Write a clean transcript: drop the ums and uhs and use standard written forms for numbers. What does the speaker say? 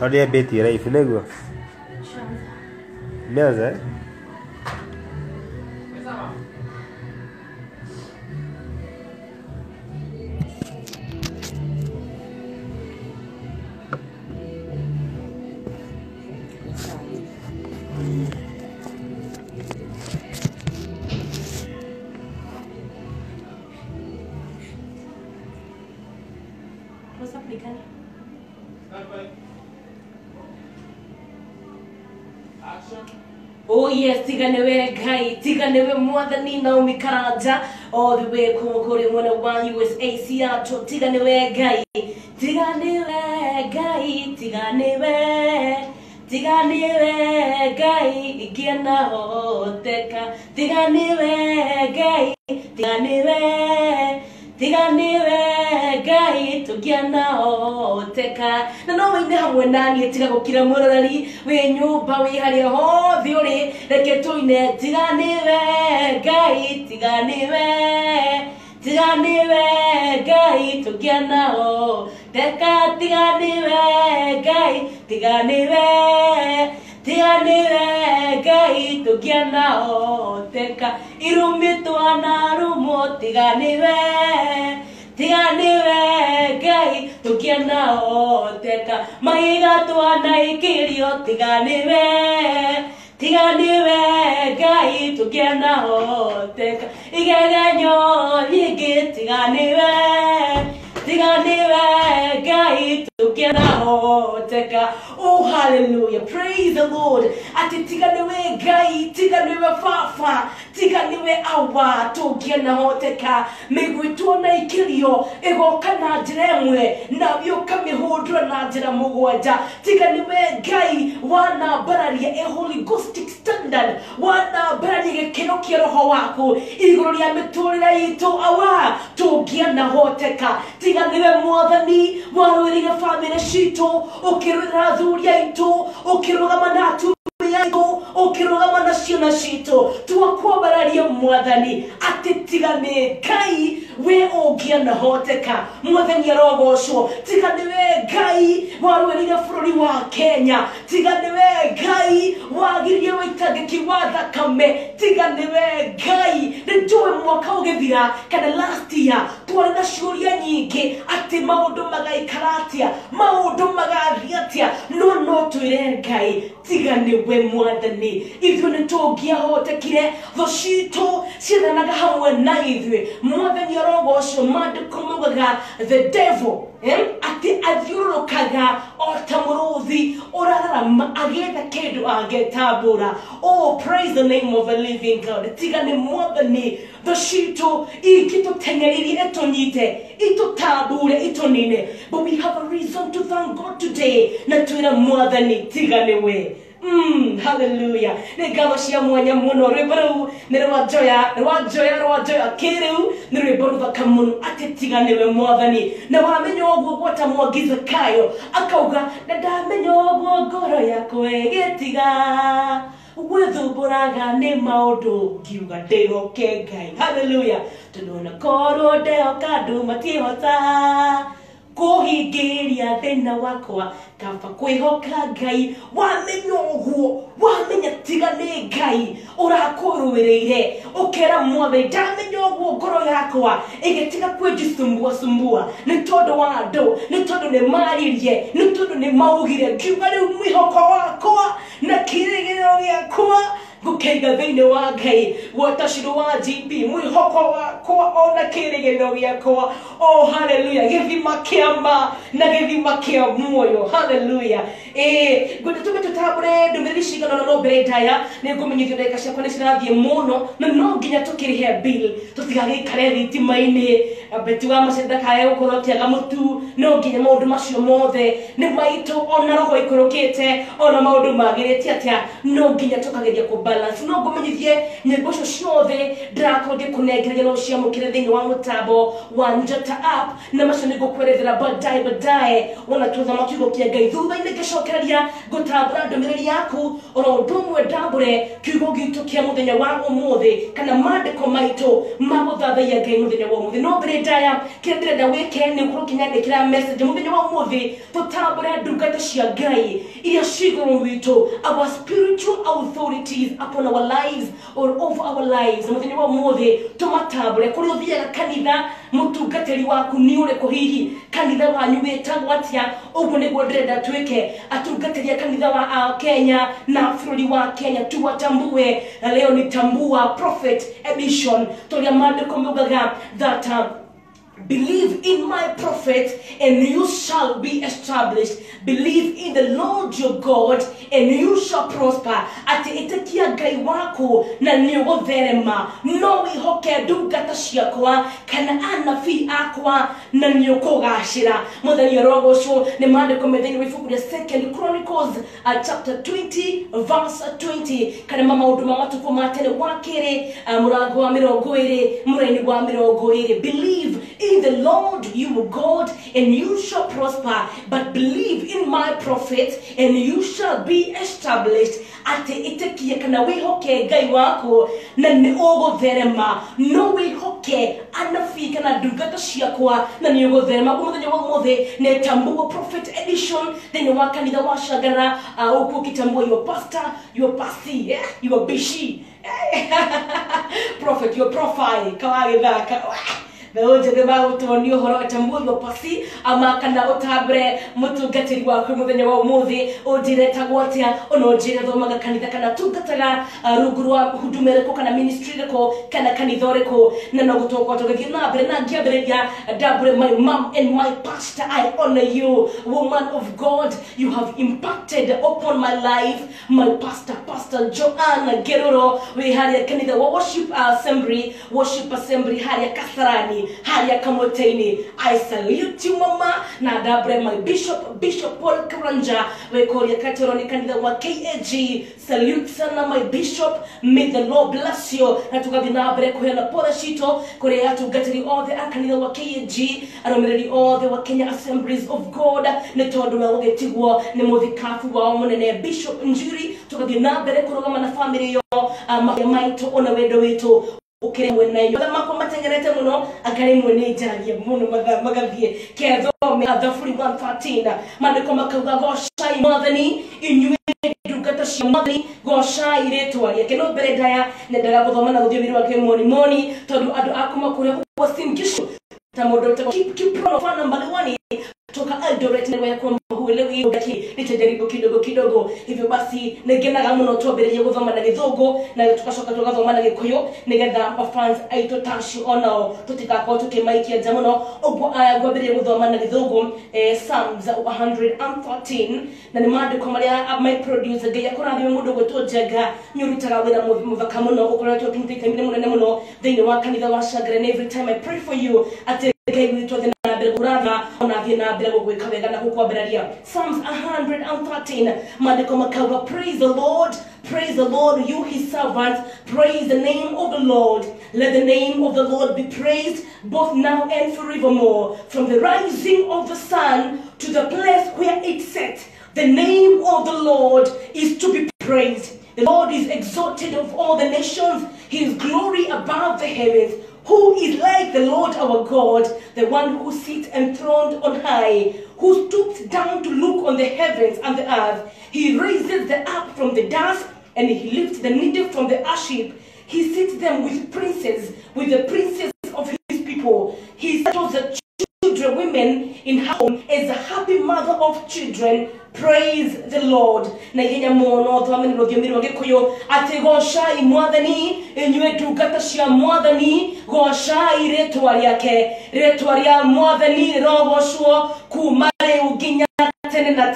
No niambĩtie live nĩguo. Imeanza eh? Close up ni gani? Oh yes, tiga niwe Ngai, tiga niwe Mwathani Naomi Karanja, all the way kuma kũrĩ mwena wa USA Seattle, tiga niwe Ngai, tiga niwe Ngai, tiga niwe, tiga niwe Ngai, ingĩanahoteka, tiga niwe Ngai, tiga niwe, tiga niwe Ngai tũngĩanahoteka. Na no wĩine hamwe naniĩ, tiga gũkira mũroreri wĩ nyũmba wĩ harĩa hothe ũrĩ, reke tũine tiga nĩwe Ngai, tiga nĩwe, tiga nĩwe Ngai tũngĩanahoteka, tiga nĩwe Ngai, tiga nĩwe, tiga nĩwe Ngai tũngĩanahoteka, irumi twanarumwo, tiga nĩwe, tiga nĩwe Ngai tũngĩanahoteka, mahiga twanaikĩrio, tiga nĩwe, tiga nĩwe Ngai tũngĩanahoteka, igeganyo nyingĩ, tiga nĩwe, tiga nĩwe Ngai tũngĩanahoteka. Oh hallelujah, praise the Lord. Atĩ tiga nĩwe Ngai, tiga nĩwe Baba, tiga nĩwe Awa tũngĩanahoteka. Mĩguĩ tuonaikĩrio ĩgoka na njĩra ĩmwe nawe ũkamĩhũndũra na njĩra mũgwanja. Tiga nĩwe Ngai wanambararia a Holy Ghostic standard, wanambararia gĩkĩro kĩa roho waku igũrũ rĩa mĩtũrĩre itũ Awa tũngĩanahoteka. Tiga nĩwe Mwathani warũĩrĩire bamĩrĩ citũ, ũkĩrũĩrĩra athuri aitũ, ũkĩrũgama na atumia aitũ, ũkĩrũgama na ciana citũ, twakwambararia Mwathani atĩ tiga nĩ Ngai we ũngĩanahoteka. Mwathani arogocwo. Tiga nĩwe Ngai warũĩrĩire bũrũri wa Kenya, tiga nĩwe Ngai wagiririe wĩitangĩki wa thakame, tiga nĩwe Ngai. Nĩ njũĩ mwaka ũgĩthira kana last year twarĩ na ciũria nyingĩ atĩ maũndũ magaikara atĩa, maũndũ magathiĩ atĩa, no no twĩre Ngai tiga nĩwe Mwathani ithuĩ nĩ tũngĩahotekire. Thũ citũ ciathanaga hamwe na ithuĩ. Mwathani arogocwo. Maandĩko maugaga the devil atĩ athiũrũrũkaga o ta mũrũthi ũrararama agĩetha kĩndũ angĩtambũra. Oh, praise the name of the living God. Tiga nĩ Mwathani thũ citũ ingĩtũteng'eririe, ĩtũnyite, itũtambure, itũnine. But we have a reason to thank God today na twĩra Mwathani tiga nĩwe. Hallelujah. Nĩ ngatho cia mwanya mũno. Rwĩmbo rũu nĩ rwa Njoya, rwa Njoya, rwa Njoya kĩrĩu, nĩ rwĩmbo rũthaka mũno atĩ tiga nĩwe Mwathani. Na wamenya ũguo gwata Mwangi Zakayo akauga na ndamenya ũguo ngoro yakwa ĩgĩtiga gwĩthumbũraga nĩ maũndũ, ngiuga ndĩhoke Ngai. Hallelujah. Tondũ ona korwo ndehoka andũ matiĩhota kũhingĩria thĩna wakwa, kaba kwĩhoka Ngai. Wamenya ũguo, wamenya tiga nĩ Ngai ũrakũrũĩrĩire, ũkera Mwathani ndamenya ũguo ngoro yakwa ĩgĩtiga kwĩnjisumbua sumbua nĩ tondũ wa andũ, nĩ tondũ nĩ maririe, nĩ tondũ nĩ maugire, ngiuga rĩu mwĩhoko wakwa na kĩrĩgĩrĩro gĩakwa ngũkĩiga thĩinĩ wa Ngai. Gwata Ciro wa GB, mwĩhoko wakwa ona kĩrĩgĩrĩro gĩakwa. Oh hallelujah, gĩthima kĩa ma na gĩthima kĩa muoyo. Hallelujah. Ngwenda tũme tũtambũre ndũmĩrĩri cigana ũna, no mbere ndaya nĩ ngũmenyithio ndagĩka ciakwa nĩ cirathiĩ mũno na no nginya tũkĩrĩhe bill, tũtigagĩikare thitima-inĩ, Beti wa Mace ndakae gũkorwo akĩaga mũtu. No nginya maũndũ macio mothe nĩ maitũ, ona roho ikũrũkĩte, ona maũndũ magĩrĩte atĩa, no nginya tũkageria kũ balance. No ngũmenyithie nyĩmbo icio ciothe ndĩrakorwo ngĩkũnengereria no ciamũkĩre thĩinĩ wa mũtambo wa Njata app, na macio nĩ ngũkwerethera baadaye baadaye wona tũthoma kiugo kĩa Ngai. Thutha-inĩ ngĩcokereria ngũtambũra ndũmĩrĩri yaku oro ũndũ ũmwe ndambũre kiugo gitũ kĩa mũthenya wa ũmũthĩ kana maandĩko maitũ ma gũthathaiya Ngai mũthenya wa ũmũthĩ. No mbere Mbere ndaya kĩrĩa ndĩrenda wĩke nĩ ũkorwo ũkĩnyandĩkĩra message mũthenya wa ũmũthĩ, tũtambũre ndungata cia Ngai iria ciĩ igũrũ witũ, our spiritual authorities upon our lives or over our lives. Mũthenya wa ũmũthĩ tũmatambũre. Kũrĩa ũthiaga kanitha, mũtungatĩri waku nĩ ũrĩkũ? Hihi kanitha wanyu wĩtagwo atĩa? Ũguo nĩguo ndĩrenda twĩke. Atungatĩri a kanitha wa Kenya na bũrũri wa Kenya tuwatambue, na leo ni Tambua Prophet edition, tũrĩa maandĩko maugaga that believe in my prophet and you shall be established. Believe in the Lord your God and you shall prosper. Atĩ ĩtĩkia Ngai waku na nĩ ũgũtherema, no wĩhoke ndungata ciakwa kana anabii akwa na nĩ ũkũgacĩra. Mũthenya ũrogocwo. Nĩ maandĩko me thĩinĩ wa ibuku rĩa Second Chronicles chapter 20 verse 20, kana ma maũndũ ma matukũ ma tene wa kerĩ, mũrango wa 20 mũraini wa 20. Believe in the Lord your God and you shall prosper, but believe in my prophet and you shall be established. Atĩ ĩtĩkie kana wĩhoke Ngai waku na nĩ ũgũtherema, no wĩhoke anabii kana ndungata ciakwa na nĩ ũgũtherema. Ũguo mũthenya wa ũmũthĩ nĩ Tambua Prophet edition thĩinĩ wa kanitha wa Shangara, huku ukitambua your pastor, your pasi, your bishi prophet, your profile kawagĩthaka mbeũ njĩthĩ magũtuonia ũhoro. Tambua your pasi ama kana ũtambũre mũtungatĩri waku mũthenya wa ũmũthĩ, ũnjĩre tagwo atĩa, ona ũnjĩre thomaga kanitha kana tungataga rungu rwa huduma ĩrĩkũ kana ministry ĩrĩkũ kana kanitha ũrĩkũ, na no gũtũkorwo tũgĩthiĩ na mbere na ngĩambĩrĩria ndambũre my mom and my pastor. I honor you, woman of God. You have impacted upon my life. My pastor, Pastor Joanna Geroro, wĩ harĩa kanitha wa Worship Assembly, Worship Assembly harĩa Kasarani, harĩa Kamũtĩ-inĩ. I salute you, mama. Na ndambũre my bishop, Bishop Paul Karanja, wĩ kũrĩa Katoroni, kanitha wa KAG. Salute sana, my bishop. May the Lord bless you. Na tũgathiĩ na mbere kũheana pole citũ kũrĩ atungatĩri othe a kanitha wa KAG, arũmĩrĩri othe wa Kenya Assemblies of God, nĩ tondũ wa gũgĩtigwo nĩ mũthikabu wao mũnene Bishop Njuri. Tũgathiĩ na mbere kũrũgama na famĩlĩ yo, mahoya maitũ ona wendo witũ ũkĩrĩ mwena. Mathaa makwa matengerete mũno, anga rĩmwe nĩ njaragia mũno mathaa magathiĩ. Kethome Thaburi 113, maandĩko makauga, gocai Mwathani inyuĩ ndungata cia Mwathani, gocai rĩtwa rĩake. No mbere ndaya nendaga gũthoma na rũthiomi rwa kĩmonimoni, tondũ andũ a kuma kũrĩa Uasin Gishu ta mũndũ wĩtagwo Kiprono Fana Mbaliwani toka Eldoret na ya kwamba huelewi lakini nitajaribu kidogo kidogo. Hivyo basi nĩngenaga mũno twambĩrĩrie gũthoma na Gĩthũngũ na tugacoka tũgathoma na Gĩkũyũ, nĩgetha mafans aitũ tacio onao tũtigakorwo tũkĩmaikia nja mũno. Ũguo aya ngwambĩrĩria gũthoma na Gĩthũngũ, Psalms 113, na nĩ maandĩko marĩa my producer, Ngai akũrathime, mũndũ gwĩtwo Njenga, nĩ ũrutaga wĩra mũthaka mũno, ũkoretwo ũkĩnyita itemi mũnene mũno thĩinĩ wa kanitha wa Shangara, and every time I pray for you atĩ Ngai witũ athiĩ na mbere kũratha ona athiĩ na mbere gũgwĩka wega na gũkwambĩrĩria. Psalms 113, maandĩko makauga, praise the Lord, praise the Lord, you his servants, praise the name of the Lord. Let the name of the Lord be praised both now and forevermore. From the rising of the sun to the place where it sets, the name of the Lord is to be praised. The Lord is exalted of all the nations, his glory above the heavens. Who is like the Lord our God, the one who sits enthroned on high, who stoops down to look on the heavens and the earth? He raises the up from the dust, and he lifts the needy from the ash heap. He sits them with princes, with the princes of his people. He settles the children, women in her home as a happy mother of children. Praise the Lord. Na ihenya mũno thome nĩ rũthiomi rwa Gĩkũyũ, atĩ gocai Mwathani inyuĩ ndungata cia Mwathani, gocai rĩtwa rĩake. Rĩtwa rĩa Mwathani rĩrogocwo kuma rĩu nginya tene na tene.